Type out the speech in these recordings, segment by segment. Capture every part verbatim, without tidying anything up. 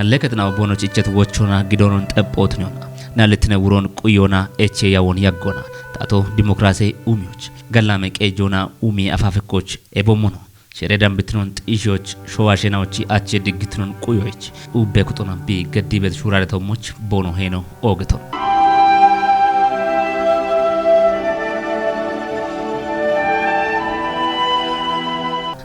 Nallee kexinaw boonoch ichet wochona gidoonon xephootniyona. Nallittine wuroon quyoona eche yawon yaggona. Tato dimokiraase umiyoch. Gallame qeejoona umi afaafekkoch ebommono. Shere dambitinon xiishoch showaashenawochi ache diggitinon quyoyech. Ubbe kuxona bi geddiibet shuuraaretommoch boono heeno oogeton.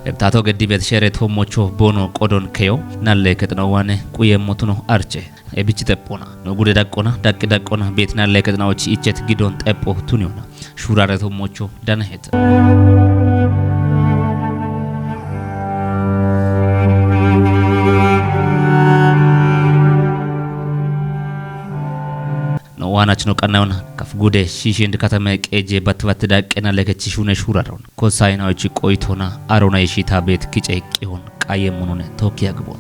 Ebtato geddiibet shere tommocho boono qodon keyo, nallee kexinaw waane quyemmotuno arche. Ebichi xephoona. No gude daqqona, daqqi daqqona, beet nallee kexinawochi ichet gidon xepho tuniyona. Shuuraaretommocho danahet. No waanach no qannayon kaf gude shiishind katame qeeje battibattida qena lekechi shune shuuraron. Kossayinawochi qoytona arona yishita beet kice qihon qayemmunone tokki yagbon.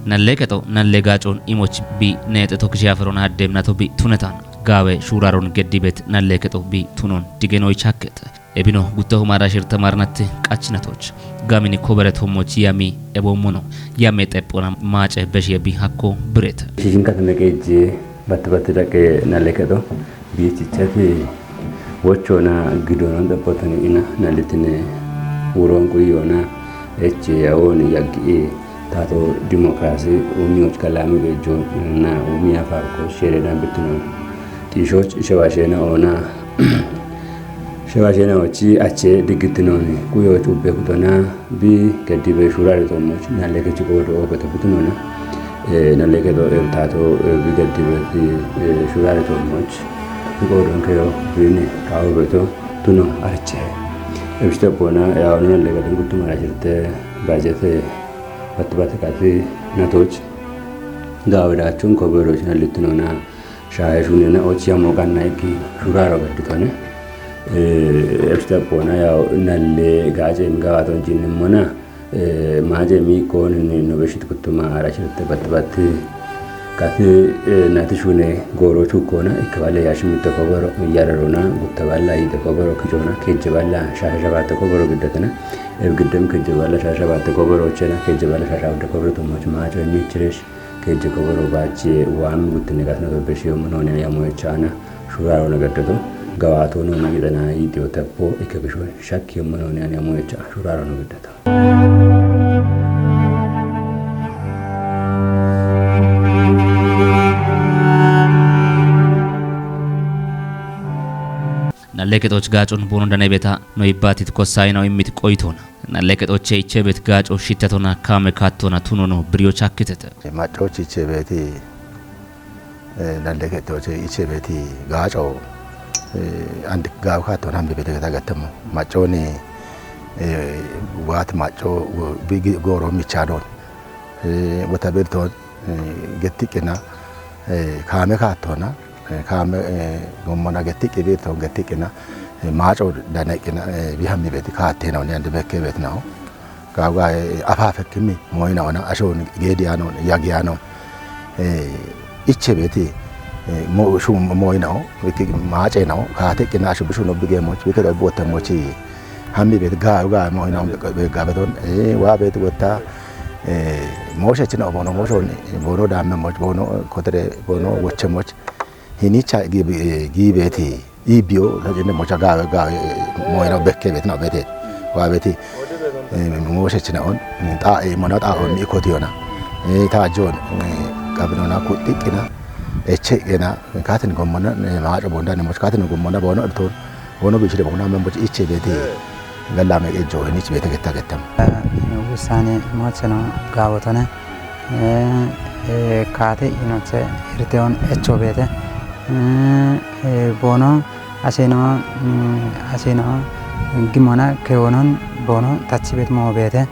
Nallee kexo, nallee gaacon imoch bi neexe tokkishi aferon addem nato bi tunetan. Gaawe shuuraaron geddiibet nallee kexo bi tunon digenoy chakkete. Ebino gutto humara shirte marnatti qachinatoch. Gamini kobere tommoch yami ebommono. Yame xephoona maace beshiye bi hakko birete. Shishin katame qeeje batti batti daqe nallee kexo. Biichichati wochona gidoonon xephootani ina nallittine wuroon quyoona eche yawon yaggi tato dimokiraase umiyoch gallame qeejoona umi afaafekkoch shere dambitinon. Xiishoch shewaasheena oona. Shewaasheena ochi ache diggitinooni. Quyoch ubbe kuxona bi geddiibe shuuraaretommoch nallee kechi qoodo oogete kuxinona. Eh, nallee kexo ebtato, eh, bi geddiibet, eh, shuuraaretommoch bi qoodon keyo bine kawo beto tuno arche. Ebichi xephoona yawon nallee kexon guttumara shirte bajete batti batti kati natoch. Gaawe daachun koberoch nallittinona. Shahe shunena och yamo qanna ikki shuuraaro gadditone. Eh, ebichi xephoona yaw nallee gaace migawaton jinnimmona. Eh, maace mi koon ni no beshit kuttuma ara shirte batti batti. Kati, eh, nati shune goorochu koona ikke balle yashimitte kobero yararona gutta balla hite kobero kichona kejje balla shasha shabatte kobero giddatena. Eb giddem kejje balla shasha shabatte kobero chena kejje balla shasha shabatte kobero tummoch maaco emichiresh. Kejje kobero baache waami guttine gatno bebbeshi yommo nooni ani amoyocha ana shuuraaro no gaddato. Gawaato nooni gidana yidiyo teppo ikke gisho shakki yommo nooni ani amoyocha shuuraaro no gaddato. Nallee kexoch gaacon boono danebeta no ibbatit kossayinaw immit qoytona. Nallee kexoche ichebet gaaco shittatona kaame kaattona tunono biriyo chakkitete. Maccochi ichebeti, eh, nallee kexoche ichebeti gaaco, eh, and gaaw kaattona hambi bete geta gattamo. Macconi, eh, waat macco, wo-, bigi gooro michaadon. Eh, wota birton, eh, gettiqqina, eh, kaame kaattona, eh, kaame, eh, gommona gettiqqi birton gettiqqina, eh, maaco daneqqina, eh, bihammi beti kaattena oni ande bekke betnaho. Gaaw gaa, eh, afaafekkimmi mooyinaona, ashon geediyaanon, yagiyaanon. Eh, iche beti, eh, mo-, shu-, mooyinao, wiki maacenao, kaateqqina ashu bishu no bigemoch, wiki do bottemochi, hammi beti gaaw gaa mooyinao be-, be-, gabeton, eh, waa beti wotta, eh, mooshechina boono, mooshon, boono daamme moch, boono kotere, boono woche moch. Hinicha gi-, eh, gi beti, i biyo, ta jende mocha gaawe, gaawe, eh, mooyinao bekke beti na bete. Waa beti, eh, mooshechina on, ta, eh, mona ta on mi kotiyona. Eh, ta jon, eh, gabinona kuxiqqina, eche gena, katin gommona, eh, maaco bonda ne moch, katin gommona boono ton, boono bichide boono amemboch iche beti. Gallame qeejjo hinich beete getta gettam. Wusaane moocheno gaawotone. Eh, eh, kaate inoche irteon echo beete. Eh, eh, boono aseno, mm, aseno gimona kewonon boono tachi bet moo beete.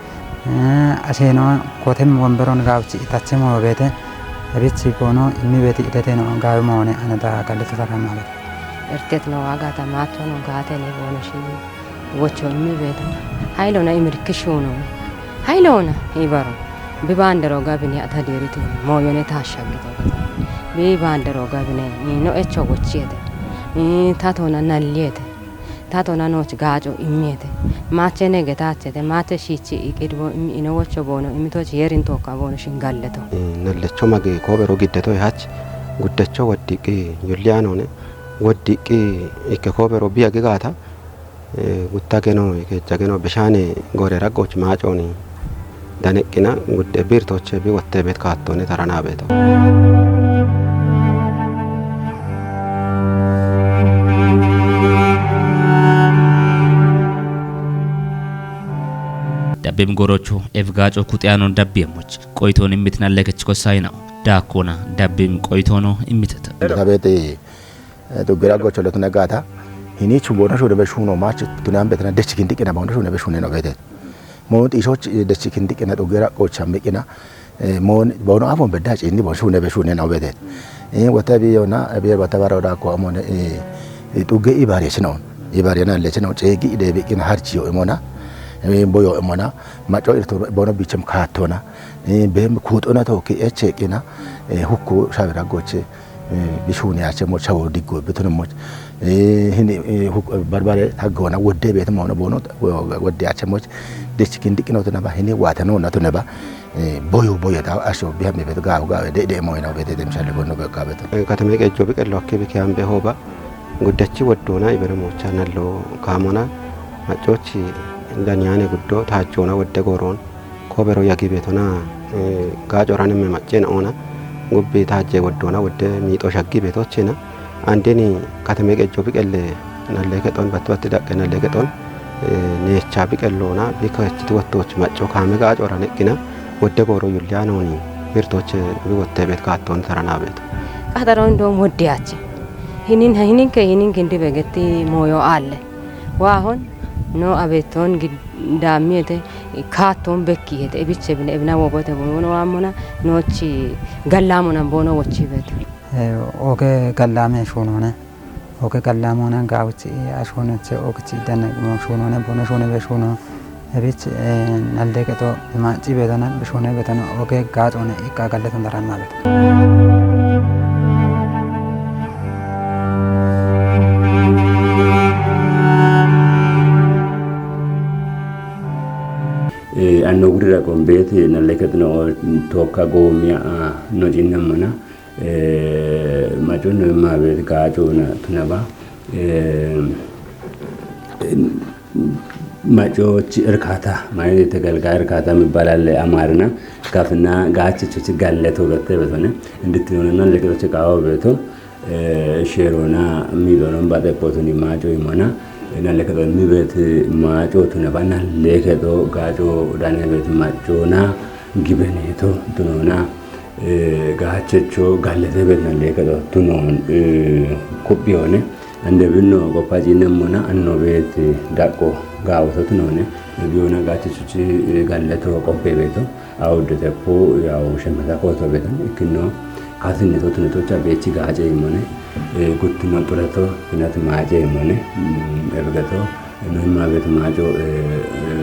Eh, aseno kotem womberon gaawchi tachi moo beete. Ebichi boono immi beeti ideteno gaawi moone anada gallete sara maalete. Ertet no agata mato no gaatene boono shini. Wocho immi beeta. Haylona imirkishuno. Haylona ibaro. Bi bandero gabine ata diriti mooyone tashagito. Bi bandero gabine no echo wochiyete. Ii, tatona nalliyete. Tatona nooch gaaco immiyete. Maache ne getaachete. Maache shiichi iqid bo imi ino wocho boono imitoch yerin tokka boono shingalleto. Ii, nallecho magi koobero giddeto ihach. Guddecho woddiqqi yulliyaanone. Woddiqqi ikke koobero biya gigaata. Ee, gutta geno, keecha geno, bishaane gore raggoch maacooni daneqqina gudde biirtooche bi wotte beet kaattoone tarana beeto. Dabbim gorocho ev gaaco kuxiyaanon dabbiyemmoch qoytoon immitna lekech kossayinaw. Daakkona dabbim qoytoono immitete. Dabeeti Ee, xugge raggocho lotune gaata. Hinichu boono shune be shuno mach tunan betena dech kindiqina boono shune be shune no betet. Mo ixoch, ee, dech kindiqina xugge raggocha miqina. Ee, mo boono afon bedda cinni boono shune be shune no betet. Ee, wata bi yona, ee, bi wata bara da ko amone, ee, ee, xugge ibare sino. Ibare na le sino ceegi de biqina harchi yo imona. Ee, boyo imona. Maco irto boono bichem kaatona. Ee, be kuxona to ki eche qina. Ee, hukku shawi raggoche. Ee, bishuni achemoch, shawo diggo, bitunimoch. Ee, hini, ee, huk-, barbare taggoona, wodde beete moono boono, wo-, wodde achemoch. Dech kindiqino tunaba, hini waatano na tunaba. Ee, boyo, boyo ta asho, bihambe beeto, gaawo, gaawe, de, de, moyna, beete, dem, shalle, gonno, be, gaawe, to. Ee, katame qejo biqello akki bikiyambe hooba. Guddechi woddona, ibere mocha, nallo, kaamona. Maccochi, daniyane guddo, taachona, wodde goron. Koobero yagi beetona, ee, gaacoran imme maccena oona, gubbi taajje woddona wodde miixo shaggi beetochena, andeni katame qejo biqelle nalle kexon, batti batti daqqe nalle kexon, ee, neecha biqellona, bi kechiti wottooch macco kaame gaacoran eqqina, wodde gooro yulliyaanoni, birtooche bi wotte beet kaattoon tarana beeto. Qaxaroon doom wodde ache. Hinin, hininke, hininke ndibe getti mooyo aalle. Waahon, no abeettoon gid-, daammiyete, kaattoon bekkiyete, ebiche bine, ebina wogote bumono waammona, noochi gallaamona boono wochibete. Ee, oge gallaame shuunoone. Oge gallaamona gaawuchi ashuunoche ogichi danne shuunoone, boono shuune be shuuno. Ebich, ee, nalde qexo maacci beetona, bishoone beetona, oge gaaxoone iqqa galleton daramma beeto. Ee, anno gurira qombeeti, nalle kexno tookka goomiya, aa, no cinnemmona, ee, macono imma beet gaacoona tunaba, ee, Macochi irkaata, ማለት የተገልጋይ እርካታ የሚባል አለ አማርኛ። ከፍና ጋች ቹች ጋለ ተውበተ በተነ እንድትሆንና ለቅጦች ቃወ በቶ፣ እ፣ ሼሮና ሚዶሮን ባጠቆቱን ማጮ ይሞና፣ እና ለከጦ የሚበት ማጮ ቱነባና ለከጦ ጋጮ ዳነ ቤት ማጮና ግበኔቶ ቱኖና፣ እ፣ ጋቸቾ ጋለተ ቤትና ለከጦ ቱኖን፣ እ፣ ኩብ የሆነ Ande binno qoppa ciinnemmona anno beet daqqo gaawototu noone, biyona gaachichuchi galleto qoppe beeto, awudde teppo yawu shemmeta kooto beeto, ikkino kasinneto tunetocha beechi gaace immone, e, guttino xureto finat maace immone, mm, ergeto, noimma beet maaco, e, e,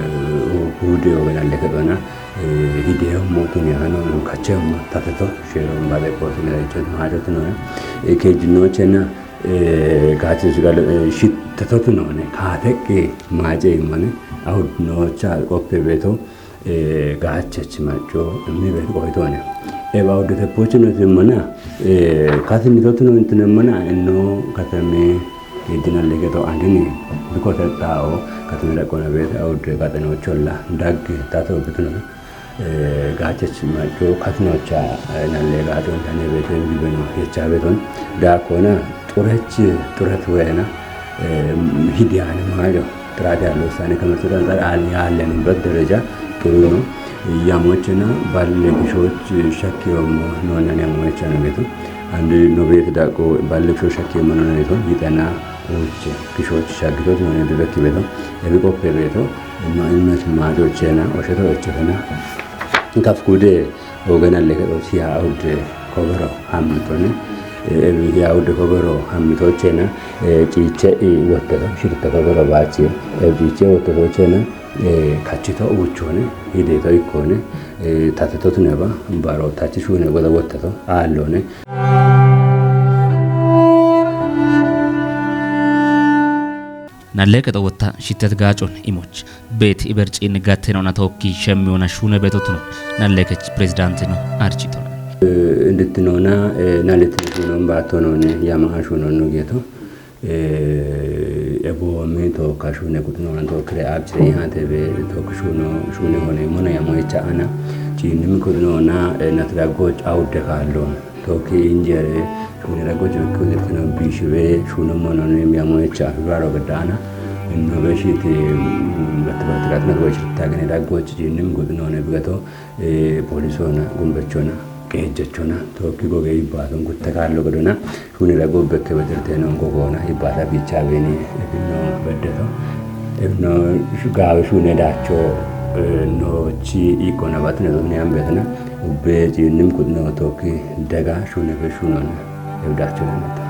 guude ogena lekexona, e, hideemmo tuniyano, kacheemmo tateto, sheero baade qoosine icho maaco tunone, e, keejjinoochenna, Ee, gaache shigalo, ee, shittatotu noone, kaateqqi maace immane, awudnocha qoppe beeto, ee, gaachechi macco, immi beeto qoyitoone. Eba awudde teppochi no timmana, ee, kasinitotu no intinemmana, inno katami iddina legeto andini, bikote xaao, katami daqqona beete awudde gaxenocholla, dagge, tato bitunona. Ee, gaachech macco katinocha, ee, nalle gaaco dane beeto gibeno hecha beeton. Daakona xurech, xuret wena, ee, hidiyan maajo ጥራት ያለው ውሳኔ ከመስጠት አንጻር አል-፣ ያለንበት ደረጃ ጥሩ ነው። ያሞችና ባለ ብሾች ሸኪ ወሞ ኖነን ያሞች ነው ቤቱ። አንድ ኖቤት ዳቆ ባለ ብሾች ሸኪ ወሞ ኖነን ቤቱ ይጠና ውጭ ብሾች ሻግቶት ኖነ ድረክ ቤቱ። የቢቆፕ ቤቱ እማ እመት ማጆቼና ኦሸቶ ኦቸፈና ከፍ ጉዴ ኦገና ለከጦ ሲያ አውድ ኮበሮ ሀምቶነ፣ ኤብ ሲያ አውድ ኮበሮ ሀምቶቼና፣ እ፣ ጪቼ ኢ ወተቶ ሽርተ ኮበሮ ባቼ፣ ኤብ ጪቼ ወተቶቼና፣ እ፣ ካችቶ ውቾነ፣ ሂዴቶ ይኮነ፣ እ፣ ታተቶት ነባ፣ ባሮ ታች ሹነ ወደ ወተቶ አሎነ። Nalleekexo wotta shittet gaacoon imoch beet iberciin gattenona tookki shemmiona shuune beetotuno nalleekech pirezidaantino arcitona. Indittinona nalittin shuunon baattonone yama ashuunonno geeto. Ebo mi tookka shuune kuxinona tookkire abchire ihatebe tookki shuuno shuune hone mona yamo icha ana ciinnim kuxinona natiraggoch awudde kaalloon. Tookki injeere shuunira gojo ikki udirtino biishiwe shuuno mononim yamo icha afibiraro gaddaana. Inno beshiti battibattiratna gochirtagine daggoch ciinnim guxinone bigato. Polisona gumbechona qeejjechona tookki goge ibbaaton gutte kaallo gedona. Shuunira gobbekke bedirteno gogoona ibbaata biichaaweeni ebinno beddeto. Ebinno gaawe shuune daacho noochi iqqona batine totni ambeetna. Ubbe ciinnim kuxinoo tookki daga shuune feshuunonna ebdaacho danata.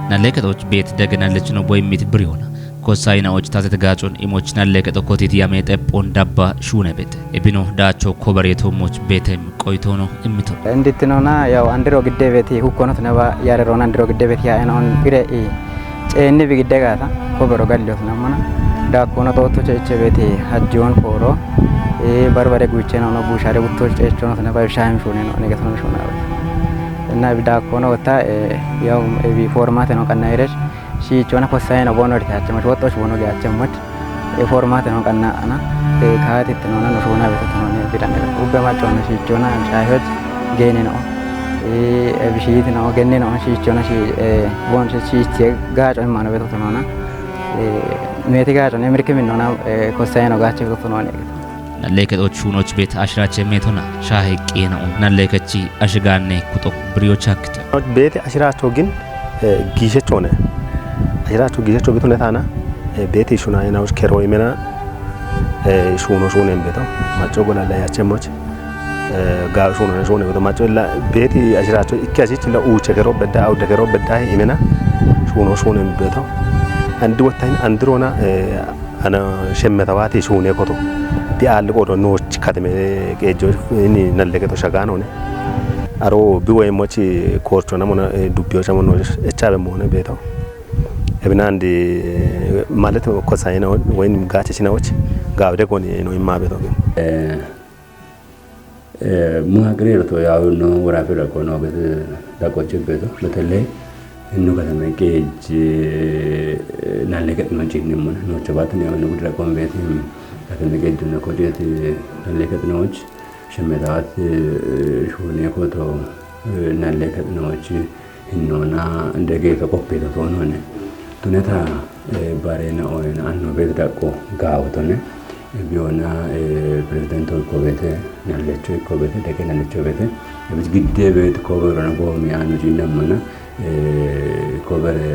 Nalleekexoch beet dege nallechino boy mit bir yoona. Kossayinaoch tatet gaacon imoch nalleekexo kotit yame xeppon dabba shuune beet. Ebino daacho kobereeto moch beetem qoytoono immito. Indittinona yaw andiro gidde beeti hukkonot neba yareroon andiro gidde beeti yaa'enoon bire i ceenni bi gidde gaata kobero galliyoot nammana. Daakkoona xootto ceeche beeti hajjiyoon fooro barbare guichenono buushaare gutto ceechoonot neba ibshaahim shuuneno negesonon shuunaawet. Inna ibi daakkoona wotta yaw ibi foormaateno qanna iresh shiichoona kossayeno boono irte hachemmoch woxxoch boono ge hachemmoch. Foormaateno qanna ana kaatittinona no shuuna beto tonone bidane ubbe maccoona shiichoona shaahiyoch geene no. Bishiiti no genne no shiichoona shi boon shiiche gaaco immano beto tonona. Meeti gaaco ne mirki minnona kossayeno gaache beto tonone. Nalleekexoch shuunoch beet ashiraache meetona shaahe qeena'un nalleekechi ashigaanne kuxo biriyoch hakkite. Beeti ashiraacho gin giishechoone. Ashiraacho giishecho bitu netaana beeti shunaayinawoch keroo imena shuuno shuunen beto macco golalla yachemoch gaawe shuunone shuune beto macco illa beeti ashiraacho ikki asich illa uuche keroo bedda awudde keroo bedda imena shuuno shuunen beto. Andi wottahin andiroona Ana shemmetawaati shuune koto bi aalli qoodo nooch katime qeejjo ini nalleketo shagaanone. Aro bi woyimmochi koorchona mona dubbiyocha mono echabe moone beeto. Ebina andi ማለት ኮሳይና ወይም ጋቸችናዎች ጋብደ ጎን ነው ይማ beeto. Muhaqirerto yaawunno worafi daqo noo gede daqochi beeto betelle innu katame qeejji nalle ke'no ciinnimmo noocho baatini yaawunno gudi daqoon beeti katame qeejjunna kojeeti nalle ke'nooch shemmedaat shuune koto nalle ke'nooch hinnoona degeeto qopheeto toonone tuneta bareena oyena anno beeti daqqo gaawotone biyona pirezidanto ikko beete nallecho ikko beete dege nallecho beete ebis gidde beeti koberona goomi aanu ciinnammana kobere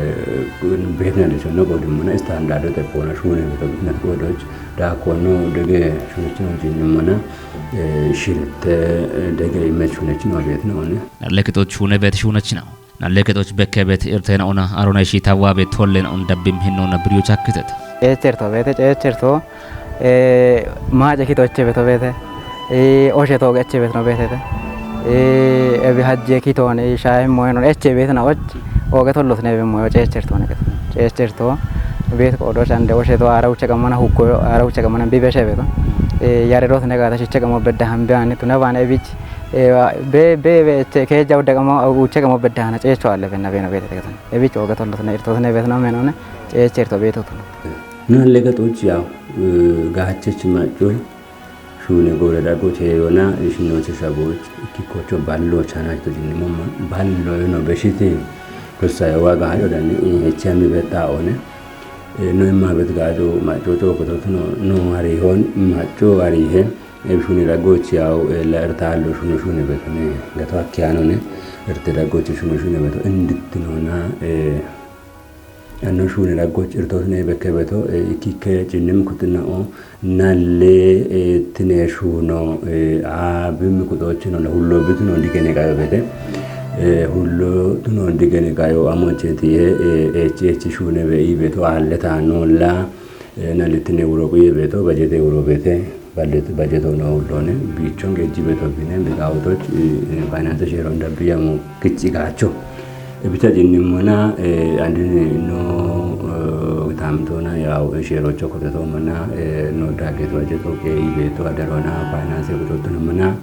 beete nallecho no qodimmana istaandaardote boona shuune beeto bitinat qoodoch daakkono dege shunechino ciinnammana shirte dege imech shunechino beetino one. Nallekitoch shuune beeti shunechina Nalleketo bekke beet irtena ona arona ishi tawwa beet tollen on dabbim hinno na biriyo chakkitet. Ceecherto beete ceecherto maace kito eche beto beete oshe tooge eche beet no beetete ebi hajje kitoon shaahe moynon eche beet na och oge tollos nebe moyo ceecherto ne ceecherto beet qoodo shande oshe to ara uche qamana hukko ara uche qamana bibeshe beto yarerot ne gata shiche qamo bedda hambe ani tuna bana ebich Ewa, be be be che ke jaw daga mo uche ga mo bedana cecho alle benna beno bete tegasan. Ebi cho ga tollo tana irto tana betana menone cecho irto beto tun. Na lega to ciya gache ci macho shune gore da go che yona ishino che sabo ki kocho ballo chana to jinni mo ballo no beshite ko sa wa ga yo dani e chami beta one. E no imma bet ga do macho to ko to no no ari hon macho ari he. Ebi shuni daggochi yawu eella irta allo shuno shune beto ne gato akkiyanone irte daggochi shuno shune beto indittinona anno shune daggochi irtosne bekke beto ikkikke cinnim kutinna o nalle tine shuno abim kutochino la hullo bituno digene qayo bete hullo tuno digene qayo amocheti e echi echi shune be ibeto alle tanolla Nalittine wuro quye beeto bajete wuro beete ballet bajeto no ullone biichon geejji beeto bine biqaawutoch faayinaanse sheeron dabbi yamo gicci gaacho Bicha jinni mona, eh, andini no, eh, tamtona ya shero choko to mona, eh, no dage to je to ke ibe to adarona finance ko to mona,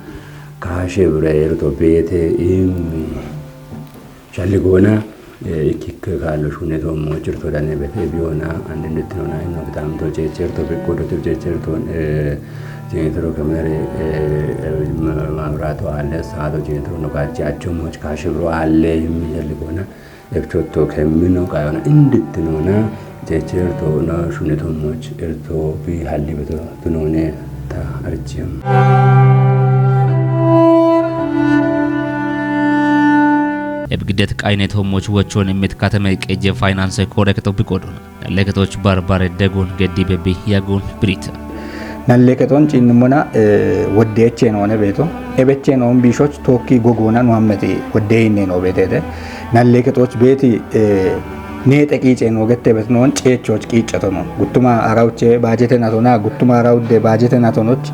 kashe bure to bete im shalli gona, eh, ikik kalo shune to mo chirto dane bete biona, andini tona no tamto je chirto be ko to je chirto, eh, Jeetiro kemere, eh, eh, ma-, maabiraatu aale, saato jeetiro no gachi acho moch kashi bro aale himmi yalli gona. Ebchotto kemmino qayona indittinona jecherto na shunito moch erto bi halli beto tunone ta arjim. Ebgidet qaynet homoch wochon mit katame qeje finance kore keto biqodona. Naleketoch barbare degon geddi bebbi yagun birita. Nalleketon cinnimona, eh, wodde eche noone beto. Ebeche noon bishoch tokki gogona no ammeti wodde inne no betete. Nalleketoch beti, eh, ne teqice no gette bet noon cechoch qicato no. Guttuma arauche bajete natona, guttuma araude bajete natonoch,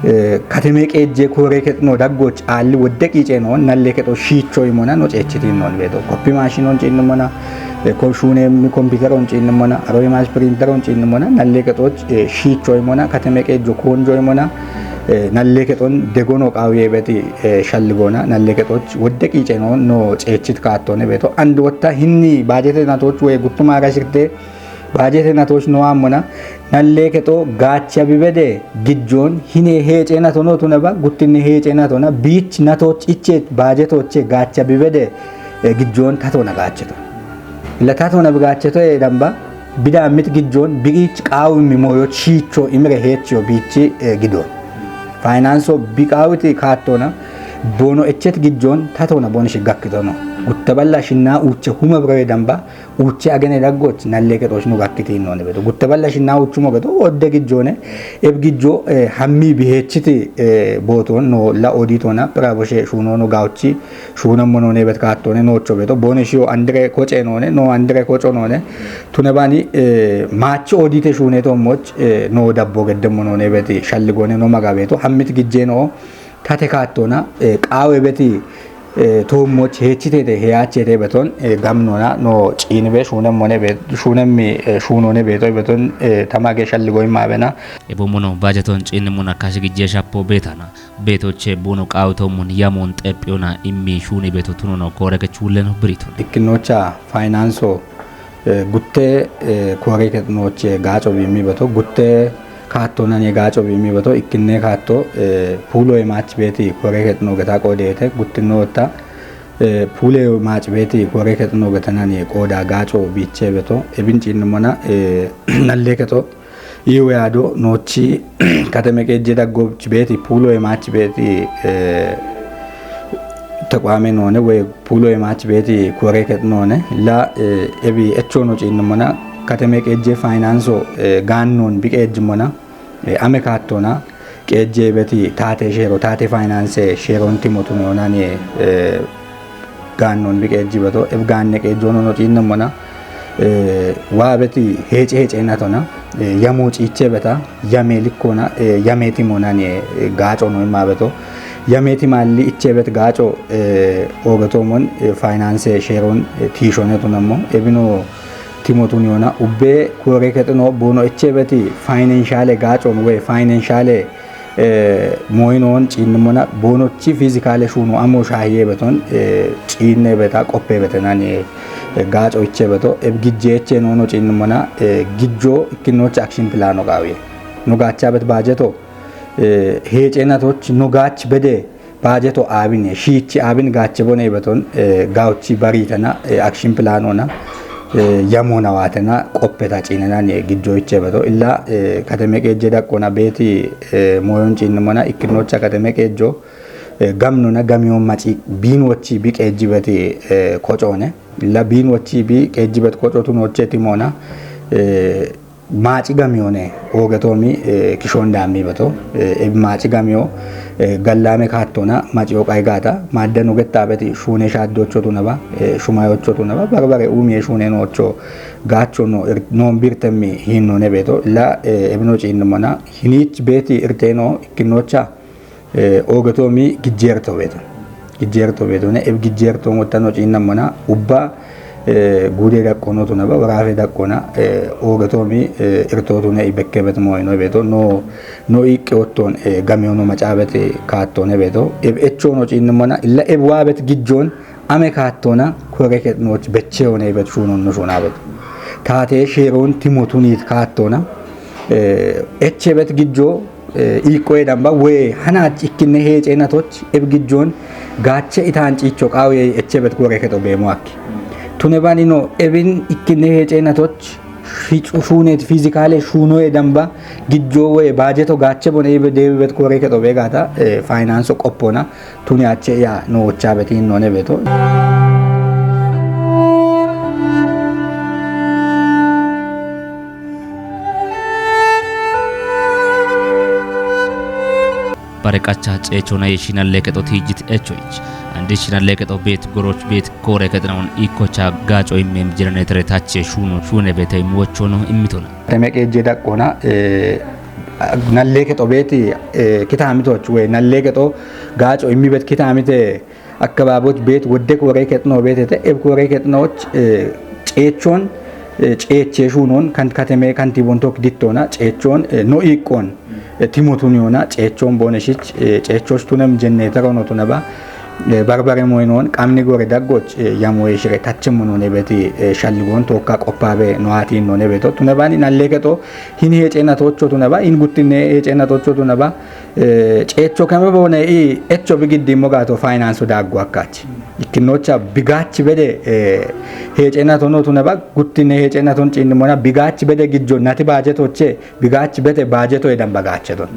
eh, kateme qeje kore ketno daggoch alli wodde qice noon, nalleketo shicho imona no cechitin noon beto. Koppi mashinon cinnimona, eh, ko shune mi computer on cinnimona, aro image printer on cinnimona, nalleketo, eh, shicho imona, kateme qejo konjo imona, eh, nalleketon degono qawiye beti, eh, shalligona, nalleketo wodde qice no, no cechit kattone beto. And wotta hinni bajete natoch we guttuma rashirte, bajete natoch no amona, nalleketo gacha bibede, gijjon, hine hece natono tunaba, guttinne hece natona, bich natoch iche, bajetoche gacha bibede, eh, gijjon tatona gacheto. Ila tatona bigacheto e damba, bida mit gijjon, bigich qawu mi moyo chicho imre hecho bichi, eh, gido. Finanso biqawiti kattona, bono echet gijjon tatona bon shigakkitono. Guttaballa shinna uche huma bro e damba, uche agene daggoch, nalleketoch no gakkiti none beto. Guttaballa shinna uchumo beto, odde gijjone, eb gijjo, eh, hammi bihechiti, eh, boton, no la oditona, bravo she shuno no gauchi, shuna monone bet kattone, no cho beto, bone shio andre koche none, no andre kocho none, tunebani, eh, machi odite shune to moch, eh, no dabbo gedde monone beti, shalligone no magabeto, hammit gijje no, tate kattona, eh, qawe beti, eh, to moch hechitete, heyachete beton, eh, gamnona, no chinbe, shunem mone bet, shunem mi, eh, shunone beto, beton, eh, tamage shalligoy mabena. Ebo mono bajeton chinne mona kashi gijje shappo betana. Beto che bono qawto mun yamon teppiona immi shuni beto tunono kore ke chulleno britun. Ikkinocha finanso, eh, gutte, eh, kore ke noche gacho bimmi beto, gutte katto nani gacho bimmi beto, ikkinne katto, eh, pulo e mach beti kore ke no geta kodete, guttinota, eh, pule mach beti kore ke no geta nani koda gacho biche beto, ebin chin mona, eh, nalle keto, Iwe ado nochi kateme qeje daggoch beti pulo e mach beti, eh, taqwame none we pulo e mach beti kore ket none la, eh, ebi echo no chin mona kateme qeje finanso, eh, gannon bi qeje mona, eh, ame kattona qeje beti tate shero tate finance shero ntimotu nonani, eh, gannon bi qeji beto, eb ganne qejo no no cinne mona, eh, wa beti hece hece natona, eh, yamo ciche beta, yame likkona, eh, yame timona ni, eh, gacho no imma beto, yame timalli iche bet gacho, eh, ogeto mon, eh, finance sheron, eh, tishone tunammo, ebino timotu niona, ubbe kore ketno bono iche beti financial gacho no we financial eh, moynon cinnimona bonochi fizikale shuno amo shahiye beton, eh, cinne beta qoppe betenan, eh, gaco iche beto, eb gijje eche nono cinnimona, eh, gijjo ikkinoch action plano qawiye. No gacha bet bajeto, eh, hece natoch no gach bede bajeto abin, eh, shichi abin gache bone beton, eh, gauchi baritana, eh, action planona, eh, yamona watena qoppeta cinena ne gijjo iche beto. Illa, eh, kateme qeje daqqona beti, eh, moyon cinnimona ikkinocha kateme qejo, eh, gamnona gamiyon maci bin wochi bi qeji beti, eh, kocone. Illa bin wochi bi qeji bet koco tunoche timona, eh, maci gamiyone ogetomi, eh, kishon dammi beto. Eh, ebi maci gamiyo, eh, gallame kattona maci oqay gata madden ogetta beti shune shaddocho tunaba, eh, shumayocho tunaba, barbare umiye shune nocho gacho no, er, non birtemmi hinno ne beto. La, eh, ebino cinnimona hinich beti irteno ikkinocha, eh, ogetomi gijjerto beto. gijjeerto beetone, eb gijjeerto mottano ciinnam mona, ubba, eh, guude daqqono tunaba, warafe daqqona, eh, ogetoomi, eh, irtootu ne ibekkebet moyno beeto, no, no iqqe otton, eh, gameono macaabet kaattone beeto, eb echono ciinnam mona, illa eb waabet gijjoon, ame kaattona, kore ketnooch beche honeebet shuunon no shuunaabet. Taate sheeroon timotuniit kaattona, eh, echebet gijjo, eh, iiqqoye damba, we hanaach ikkinne heeceenatoch, eb gijjoon gaache itaan ciicho qaawiyey echebet kore keto beemo akki. Tune banino, ebin ikkinne heeceenatoch, fi-, shuuneet fizikaale shuunoye damba, gijjo we baajeto gaache bone ibe deebibet kore keto beegaata, eh, faayinaanso qoppona, tuni ache iya no wochaabet hinnoone beeto. Bare qacha ceechona yeshi nalle kexo tiijit echoich. Andi shi nalle kexo beet goroch beet koore kexonaun ikkocha gaaco immem jenereetere tache shuuno shuune beete imwochono immitona. Teme qeejje daqqona, eh, nalle kexo beet, eh, kitaamitoch we nalle kexo gaaco immibet kitaamite akkabaaboch beet wodde koore kexno beetete, eb koore kexnoch, eh, ceechon, eh, ceeche shuunon kan kateme kantibon tok dittona, ceechon, eh, no iiqqon, eh, timotun yoona, ceechon booneshich, eh, ceechoch tunem jenereetero no tunaba, eh, barbare moynon, qamni gore daggoch, eh, yamoye shire tachemmo none beti, eh, shalligon tookka qoppaabe no aati none beeto. Tunabani nalle kexo hin heeceenatocho tunaba, hin guttinne heeceenatocho tunaba, eh, ceecho kame boone i echo bigiddi mogaato faayinaanso daaggo akkaach. Ikkinocha bigaach bede, eh, heeceenatono tunaba, guttinne heeceenaton ciinnimona bigaach bede gijjo nati baajetoche, bigaach bete baajeto edan bagaacheton.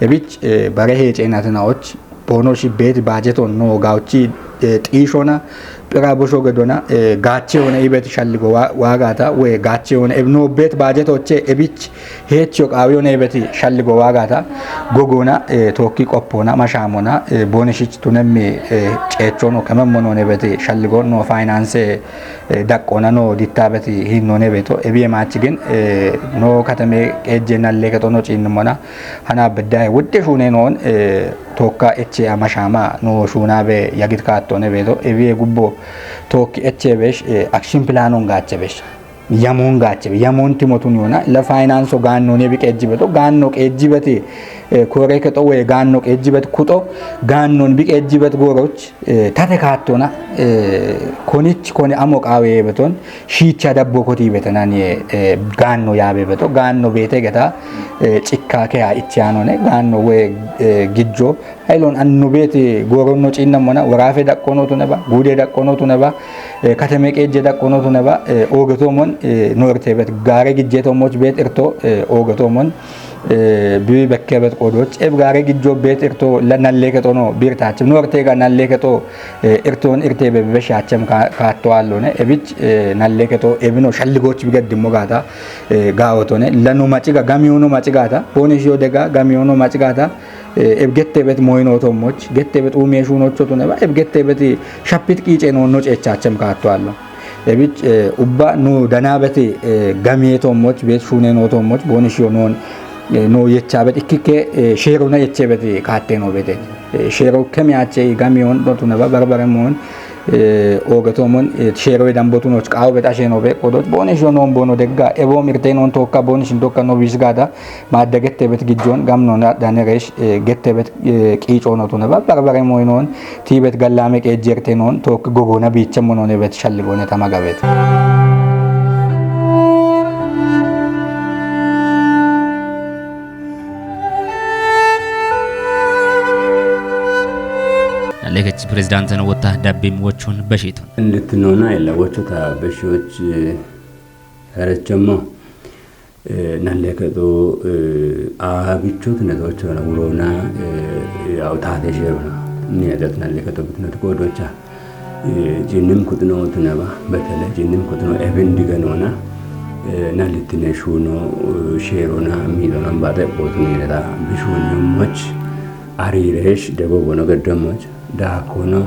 Ebich, eh, bare heeceenatinaoch, boono shibbeeti baajeton no gaochi, eh, xiishona, phira bosho gedona, eh, gaache hoone ibet shalligo wa-, waagaata, we gaache hoone eb no beet baajetoche, ebich heecho qaawi hoone ibet shalligo waagaata, gogona, eh, tookki qoppona, mashaamona, eh, booneshich tunemmi, eh, ceechono kememmo noone ibet shalligo no faayinaanse, eh, daqqona no dittaabet hinnoone beeto, ebiye maach gin, eh, no kateme qeejje nalle kexo no ciinnimona, hana beddahe wodde shuune noon, eh, tookka eche amashaama no shuunaabe yagit kaattone beeto, ebiye gubbo tookki eche besh, eh, action planon gaache besh. Yamoon gaache be, yamoon timotun yoona, la faayinaanso gaanno ne bi qeejjibeto, gaanno qeejjibeti, eh, koore kexo we gaanno qeejjibet kuxo, gaannon bi qeejjibet gooroch, eh, tate kaattona, eh, konich kone amo qaawe beton, shiicha dabbo koti betenan ye, eh, gaanno yaabe beto, gaanno beete geta, eh, cikka keya ichiyanone, gaanno we, eh, gijjo, haylon annu beeti gooronno ciinnamona, waraafe daqqono tunaba, guude daqqono tunaba, eh, kateme qeejje daqqono tunaba, eh, oogetomon, eh, no irtebet gaare gijjetommoch beet irto, eh, oogetomon, eh, bi bekkebet qodoch, eb gaare gijjo beet irto la nalle kexono biirtachem, no irtega nalle kexo, eh, irton irtebe bebeshaachem ka-, kaatto allone, ebich, eh, nalle kexo ebino shalligoch bigeddimmo gaata, eh, gaawotone, la no maciga, gamiyono macigata, boonesh yodega, gamiyono macigata, eh, eb gettebet moyno tommoch, gettebet umiye shuunocho tunaba, eb gettebet shapit qiice no, no ceechachem kaatto allo. Ebich, eh, ubba nu danabeti, eh, gamiye tommoch, beet shuune no tommoch, boonesh yo non, eh, no yechabet ikkike, eh, sheerona yechebeti kaatte no beete. Eh, sheero kemiyache gamiyon no tunaba, barbare moon, eh, oogetomon, eh, sheero dambotunoch qaawo bet ashe no be, qodoch, boonesh yo non boono degga, ebo mirte non tookka, boonesh indokka no bisgada, maadda gettebet gijjon, gamnona daneresh, eh, gettebet, eh, qiico no tunaba, barbare moynon, tiibet gallame qeejjerte non, took gogona biichemmo none bet shalligone tamagabet. Nalekech pirezidaanten wotta dabbim wochon beshiton. Littinona illa wochota beshiyoch, eh, herechemmo. Eh, nalle kexo, eh, aabichoot netochona wurona, eh, yaw taate sheerona. Ni adat nalle kexo bitnot qodocha. Eh, jinnim kutno tunaba, betele jinnim kutno ebin diganona. Eh, nalittine shuno, eh, sheerona, miidona, baate bootuni neta. Bishuni moch, ariresh, debo bono geddomoch. Daakono,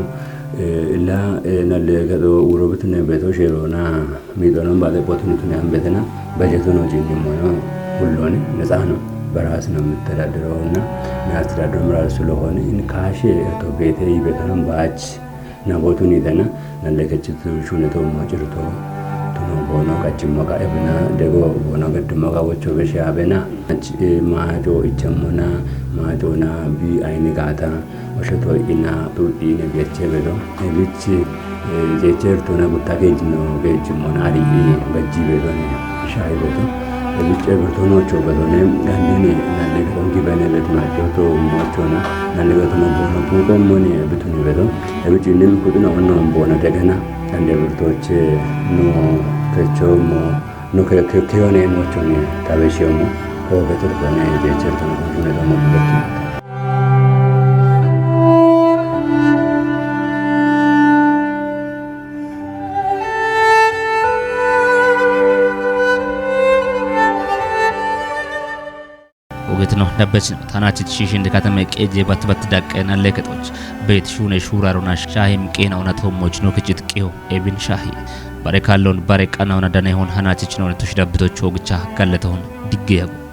eh, illa, eh, nalle kexo wuro bitne beto sheerona, miixono baade qotini tuni ambetena, bajetuno jinni mono, hulloni, nexano. በራስ ነው የምተዳደረው እና የሚያስተዳድረውም ራሱ ስለሆነ እንካሽ እርቶ ቤቴ ይበተናም ባች ናቦቱን ይተና ናለ ከችቱ ሹነቶ ሞጭርቶ ቱኖ ቦኖ ቀጭሞ ቃ እብና ደጎ ቦኖ ገድሞ ቃ ወቾ በሻ አበና አች ማጮ እቸሞና ማጮና ቢ አይኒ ጋታ ወሸቶ ኢና ጡጢ ነገቼ በዶ ብች ጀቸርቶነ ጉታ ጌጅኖ ጌጅሞን አሪ በጂ በዶን ሻይ በዶ ብጭ ብርቶኖ ቾ በዶነ ጋንዲኒ ናንደ ገቶን ጊበነ በት ማጆቶ ሞቾና ናንደ ገቶን ቦኖ ቡቆ ሞኒ ብቱኒ በዶ ብጭ ንም ኩጥነ ኦኖ ቦነ ደገና ናንደ ብርቶች ኖ ከቾሞ ኖ ከዮነ ሞቾኒ ታበሽዮሞ ሆ በትርቶነ ጀቸርቶነ ጉንሹነ ደሞ ብበት ኦገትኖ ነበችኖ ታናችት ሺሽንድ ከተመ ቄጄ ባትበት ዳቀን አለከጦች ቤት ሹነ ሹራሩና ሻሂም ቄና ኡነቶሞች ኖ ክጭት ቄሆ ኤብን ሻሂ ባሬ ካለውን ባሬ ቀናውና ደና ይሆን ሀናችች ነው ነቶች ዳብቶች ኦግቻ ከለተውን ድጌ ያጎ